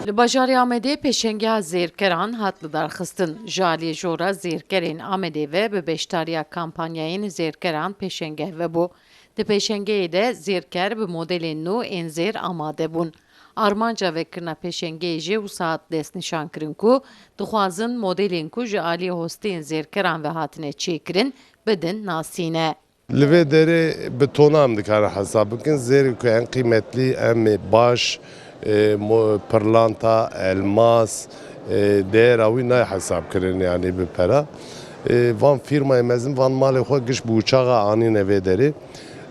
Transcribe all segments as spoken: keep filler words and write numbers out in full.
Li bajarê Amedê pêşengeha zêrkeran hat lidarxistin. Ji aliyê jora zêrkerên Amedê ve bi beşdariya kampanyayên zêrkeran pêşengeh vebû. Di pêşengehê de zêrker bi modelên nû ên zêr amade bûn. Armanca vekirina pêşengehê jî wisa hat destnîşankirin ku dixwazin modelên ku ji aliyê hosteyên zêrkeran ve hatine çêkirin, bidin nasîne. Li vê derê bi tona em dikarin hesab bikin. Zêrê ku en qîmetlî, em ê baş, e, mo-, pirlanta, elmas, e, değera wî nayê hesabkirin, yanî bi pera. E, van fîrmayê mezin, van malê xwe giş bi uçaxa anîne vê derê.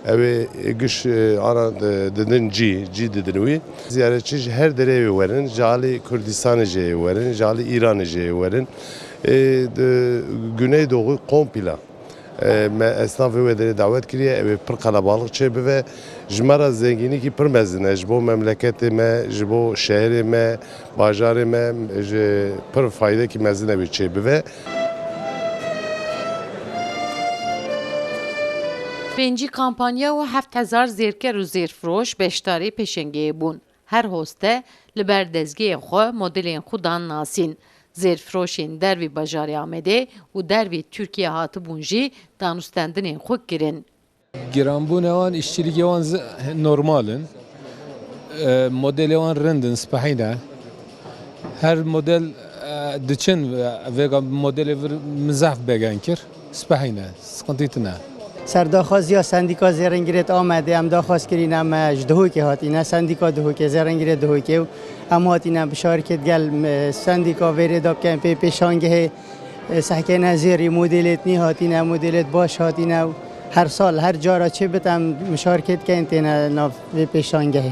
Ew ê giş, e, ana di-, didin cî, cî didin wî. Ziyaretçî ji her derê wê werin, ji alî Kurdistanê jî yê werin, ji alî Îranê jî yê werin. E, di Güneydoğu kompîla. E, me esnafê wê derê dawet kiriye, ew ê pir qelebalix çêbive. Ji me re zengînîkî pir mezin e, ji bo memleketê me, ji bo şeherê me, bajarê me, ji pir faydekî mezin ew ê çêbive. Pêncî kampanya û heft hezar zêrker û zêrfiroş beşdarî pêşengeyê bûn. Her hoste li ber dezgehê xwe modelên xwe dan nasîn. Zêrfiroşên dervî bajarê Amedê û dervî Tirkiyê hatibûn jî danûstendinên xwe kirin. Giranbûna wan, îşçilikê wan zi-, normal in. E, modelê wan rind in, spehî ne. Her model, e, diçin, e, vêga modelê vir min zehf begen kir. Spehî ne, sıkıntı tine. Ser daxwaziya sendîka zêrengirêt Amedê em daxwaz kirîne, em, e, ji Duhokê hatîne, sendîka Duhokê, zêrengirêt Duhokê û em hatîne bi şarikêt gel, e, sendîka vêrê da bikein pê pêşangehê, e, sehkêne zêrî, modêlêt nî hatîne, modêlêt baş hatîne û her sal, her cara çê bit em mişarkêt kein têne nav vê pêşangehê.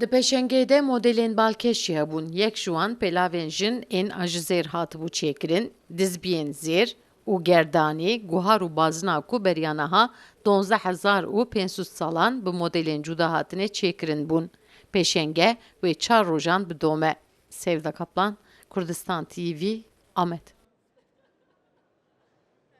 Di pêşengê de modelên balkêş jî hebûn. Yek ji wan pêlavên jin ên a ji zêr hatibû çêkirin, dizbiyên zêr û gerdanî, guhar û bazina ku beriya niha duwazdeh hezar û pênc sed salan bi modelên cuda hatine çêkirin bûn. Pêşenge wê çar rojan bidome. Sevda Kaplan, Kurdistan T V, Amed.